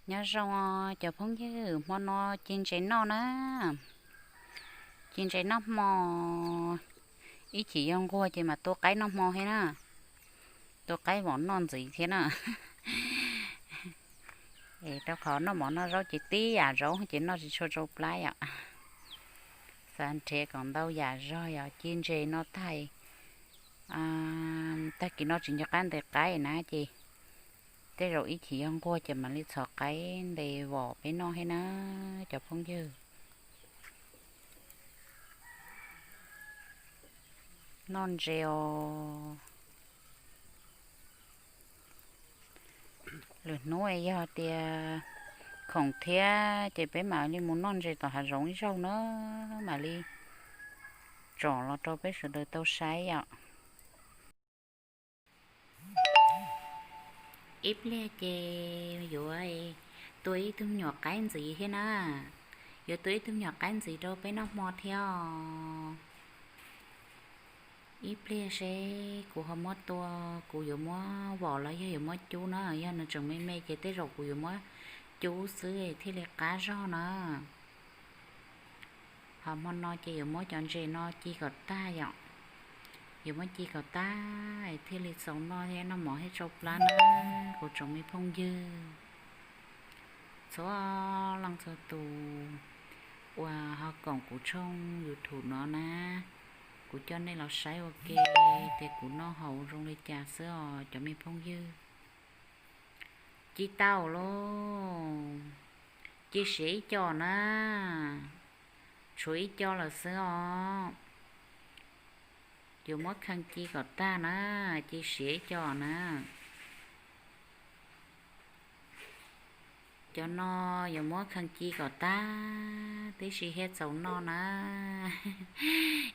Nyob zoo cov phooj ywg, hmo no ci ntses noj na. Ci ntses noj hmo, ib chim yog nquag ces mam tua qaib noj hmo thiab na. Tua qaib vom noj ntxiv thiab na. Rau qhov noj mov noj zaub ces tib yam zaub ces noj tsis tshua tsau plab yom. Xav nrhiav kom ntau yam zog yom, ci ntses no tag, tag kis no tsis nco qab ntes qaib na ces tej zaum ib chim yog nquag ces mam li txhom qaib ntes vom peb noj thiab na, cov phooj ywg. Noj ntses os. Lwm hnub yog tias khoom thiab ces peb mam li mus noj ntses tom hav zoov ib zaug na, mam li tsom los rau peb sawv daws tau saib yom. Ib pliag ces yuav tua ib tug me nyuam qaib ntxiv thiab na. Yuav tua ib tug me nyuam qaib ntxiv rau peb noj hmo thiab os. Ib pliag seb kuv ho muab tua, kuv yuav muab vom los yog yuav muab cub na. Yog nws tseem me me ces tej zaum kuv yuav muab cub xwb thiaj li qab zog na. Ho hmo no ces yuav muab cov ntses no ci kom tag yom. Yuav muab ci kom tag thiaj li txaus noj thiab, noj mov thiaj tsau plab na, kuv tsoom me phooj ywg. Txhua leej txhua tus uas ho koom kuv tshooj YouTube no na, kuv coj nej los saib ua ke tias kuv noj haus zoo li cas xwb os cov me phooj ywg. Ci tau lauj, ci siav ib co na, tshuav ib co lawm xwb os. Yuav muab kheej ci kom tag na, ci siav ib co na. Cov no yuav muab kheej ci kom tag tib si thiaj txaus noj na,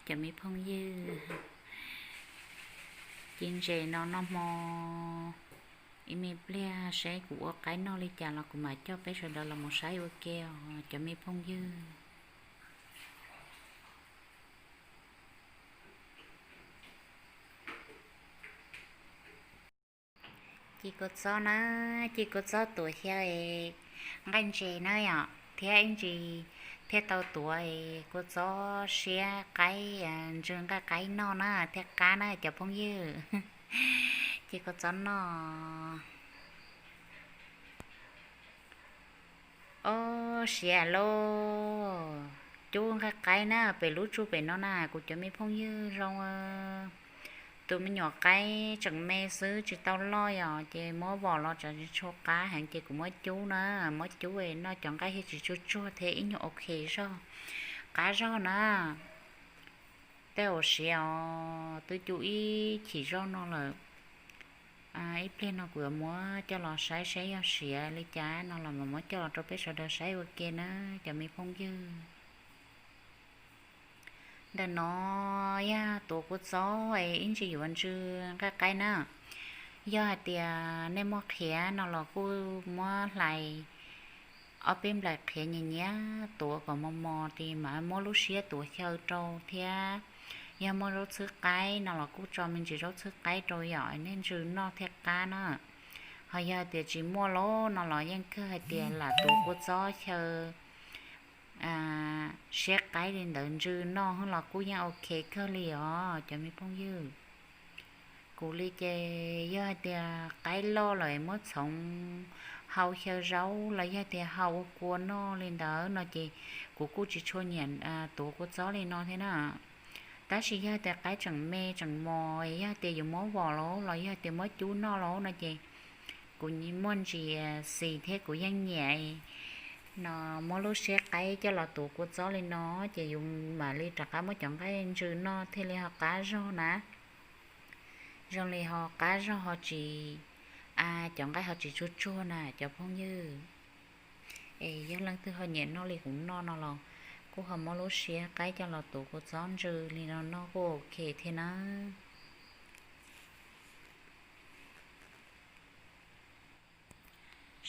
cov me phooj ywg. Ci ntses no noj hmo, ib me pliag seb kuv ua qaib noj li cas los kuv mam coj peb sawv daws los mus saib ua ke os cov me phooj ywg. Ci kua txob na, ci kua txob tuav xyaw nqaij ntses na yom, thiab ib ntsis thiaj tau tuav kua txob siab qaib, ntsw nqaij qaib noj na thiaj qab na cov phooj ywg. Ci kua txob noj. Ob siav lauj, cub nqaij qaib na, pem lub tsuj pem no na kuv cov me phooj ywg zoo. Tus me nyuam qaib tseem me xwb tsis tau loj yom, ces muab vom los tsam tsis tshua qab heev ces kuv muab cub na, muab cub noj cov nqaij thiaj tsis tsuag tsuag thiab ib nyuag ok zog, qab zog na. Tej zaum siav os, twb cub ib chim zog no lawm. Ib pliag no kuv yuav muab coj los saib saib yog siav li cas no los mam muab coj los rau peb sawv daws saib ua ke na cov me phooj ywg. Ntawm no yog tuav kua txob es ib ntsis yuav ntsw nqaij qaib na. Yog hais tias nej muaj qhiav no los kuj muab hlais ob peb nplaim qhiav nyias nyias tuav kom mos mos ces mam muab lub siab tuav xyaw rau thiab. Yog muaj zaub txhwb qaib no los kuj tso me ntsis zaub txhwb qaib rau yom, nej ntsw noj thiaj qab na. Ho yog hais tias tsis muaj lauj no los yeej kawg hais tias lam tuav kua txob xyaw siab qaib li ntawd ntsw noj los kuj yeej ok kawg li os cov me phooj ywg. Kuv li ces yog hais tias qaib loj lawm muab txhoov hau xyaw zaub los yog tias hau ua kua noj li ntawd no ces kuv kuj tsis tshua nyiam tuav kua txob li no thiab na. Tab sis yog tias qaib tseem me tseem mos, yog tias yuav muab vom lauj los yog tias muab cub noj lauj no ces kuv muaj ntsis xis thiab kuv yeej nyiam no muab lub siab qaib coj los tuav kua txob li no ces yus mam li rov qab muab cov nqaij ntsw noj thiaj li ho qab zog na. Zoo li ho qab zog ho tsis, cov nqaij ho tsis tsuag tsuag na cov phooj ywg. Es yog leej twg ho nyiam noj li kuv noj no los kuj ho muab lub siab qaib coj los tuav kua txob ntsw li no noj kuj ok thiab na.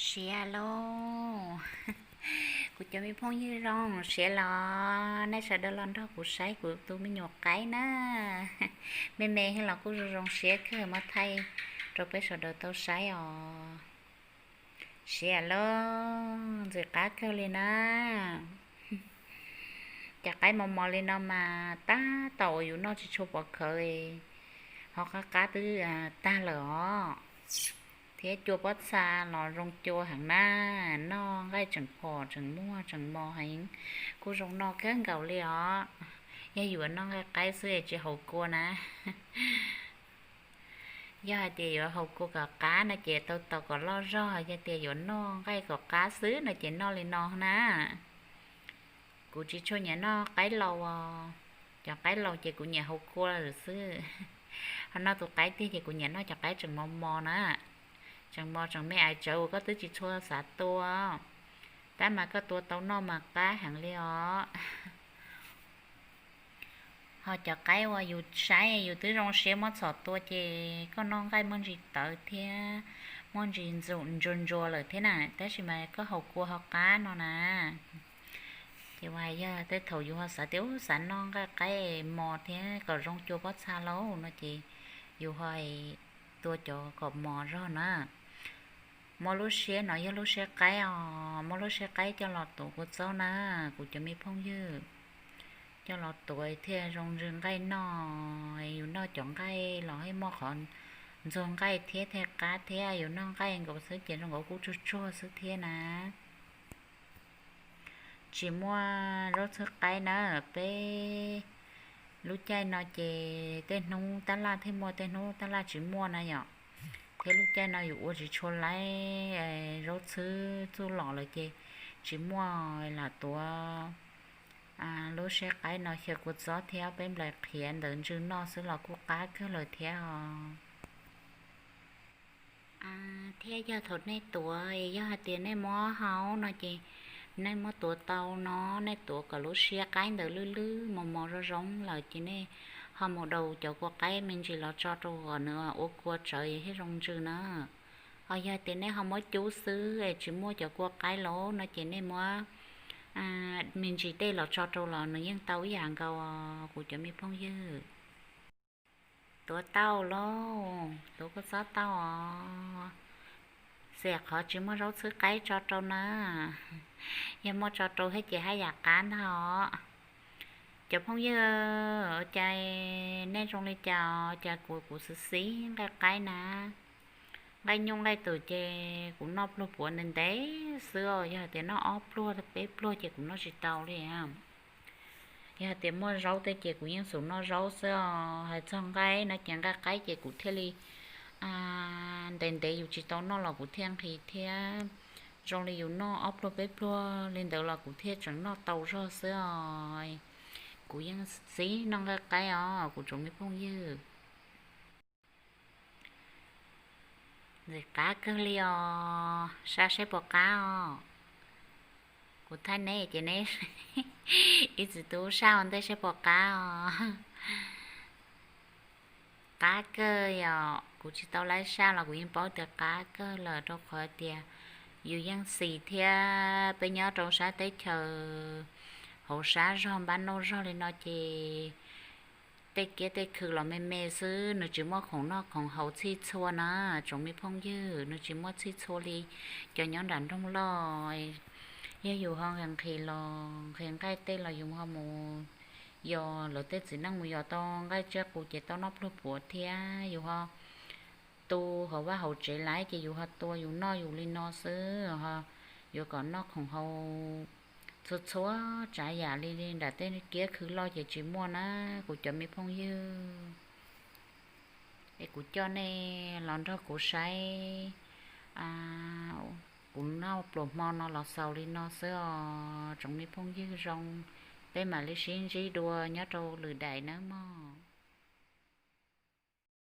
Siav lauj, kuv cov me phooj ywg zoo siav los nej sawv daws los nrog kuv saib kuv tus me nyuam qaib na. Me me los kuj zoo zoo siab kawg, muab thaij rau peb sawv daws tau saib os. Siav lauj, ntxim qab kawg li na. Cov qaib mos mos li no mas tab tom uas yus noj tsis tshua pom khawv, ho qab qab twb tag lawm os. Thiab cua pob txha los zoo cua heev na, noj nqaij tseem phom tseem muag tseem mos heev, kuj zoo noj kawg nkaus li os. Yog yuav noj nqaij qaib xwb es tsis haus kua na. Yog hais tias yuav haus kua kom qab no ces tau tos kom loj zog, yog tias yuav noj nqaij kom qab xwb no ces noj li no na. Kuv tsis tshua nyiam noj qaib laus os, cov qaib laus ces kuv nyiam haus kua lawm xwb. Ho noj tus qaib tiag ces kuv nyiam noj cov qaib tseem mos mos na, tseem mos tseem me aiv tsawv uas koj twb tsis tshua xav tua, tab mas koj tua tau noj mas qab heev li os. Ho cov qaib uas yus saib yus twb zoo siab muab txhom tua ces koj noj nqaij muaj ntsis tawv thiab muaj ntsis ntsuag ntsuag lawm thiab na, tab sis mas koj haus kua ho qab no na. Ces uas yog tej thaum yus ho xav tias ub xav noj nqaij qaib mos thiab kom zoo cua pob txha lauj no ces yus ho tua cov kom mos zog na. Muab lub siab no yog lub siab qaib os, muab lub siab qaib coj los tuav kua txob na, kuv cov me phooj ywg. Coj los tuav thiaj zoo ntsws nqaij noj. Yus noj cov nqaij los thiaj muaj qhov ntxuag nqaij thiab thiaj qab thiab, yus noj nqaij nkaus xwb ces zoo nkaus kuj tsuag tsuag xwb thiab na. Tsis muaj zaub txhwb qaib na, peb lub caij no ces tej hnub tab laj thiaj muaj tej hnub tab laj tsis muaj na yom. Thiab lub caij no yus ua tsis tshua laib zaub txhwb txuj lom lawm ces tsis muaj lam tuav lub siab qaib no xyaw kua txob thiab peb nplais qhiav ntawd ntsws noj xwb los kuj qab kawg lawm thiab os. Thiab yog thaum nej tuav, yog hais tias nej muab haus no ces nej muab tuav tau no, nej tuav kom lub siab qaib ntawd lwj lwj mos mos zoo zoo lawm ces nej ho mus daus cov kua qaib me ntsis los tso rau kom nws ua kua tsawv thiab zoo ntsws na. Ho yog tias nej ho muab cub xwb es tsis muaj cov kua qaib los no ces nej muab me ntsis dej los tso rau los nws yeej tau ib yam nkaus os kuv cov me phooj ywg. Tuav tau lauj, tuav kua txob tau os. Xiam qhov tsis muaj zaub txhwb qaib tso rau na. Yog muaj tso rau thiab ces haj yam qab ntag os. Cov phooj ywg, ua cas nej zoo li cas os? Cas kuv, kuv xwb xib nqaij qaib na, nqaij nyuj nqaij twm ces kuv noj pluag puav ntev ntev xwb os. Yog hais tias noj ob pluag peb pluag ces kuv noj tsis tau li. Yog hais tias muaj zaub tej ces kuv yeej xub noj zaub xwb os. Hais txog nqaij no ces nqaij qaib ces kuv thiaj li ntev ntev yus tsis tau noj los kuv thiaj nqhis thiab. Zoo li yus noj ob pluag peb pluag li ntawd los kuv thiaj tseem noj tau zog xwb os. Kuv yeej xib noj nqaij qaib os kuv tsoom me phooj ywg. Ntxim qab kawg li os, saj seb puas qab os. Kuv thaij neb ces neb ib txwm tub saj ua ntej seb puas qab os. Qab kawg yom, kuv tsis tau laib saj los kuv yeej paub tias qab kawg lawm rau qhov tias yus yeej xis thiab peb nyob rau sab teb chaws hauv sab zog npab noj zog li no ces tej kiab tej khw los me me xwb, nws tsis muaj khoom noj khoom haus txhij txhua na, tsoom me phooj ywg, nws tsis muaj txhij txhua li cov nyob nram nroog loj. Yog yus ho nqhis nqhis los nqhis nqaij tej los yus ho mus yos lawv tej txiv neej mus yos tau nqaij tsiaj qus ces tau noj pluag puav thiab. Yus ho tu hauv vaj hauv tsev lawm ces yus ho tua yus noj yus li no xwb, ho yuav kom noj khoom haus txhua txhua tsav yam li nram tej kiab khw loj ces tsis muaj na, kuv cov me phooj ywg. Es kuv coj nej los nrog kuv saib kuv noj pluas hmo no los xaus li no xwb os tsoom me phooj ywg zoo, peb mam li sib ntsib dua nyob rau lwm daim nawb mog.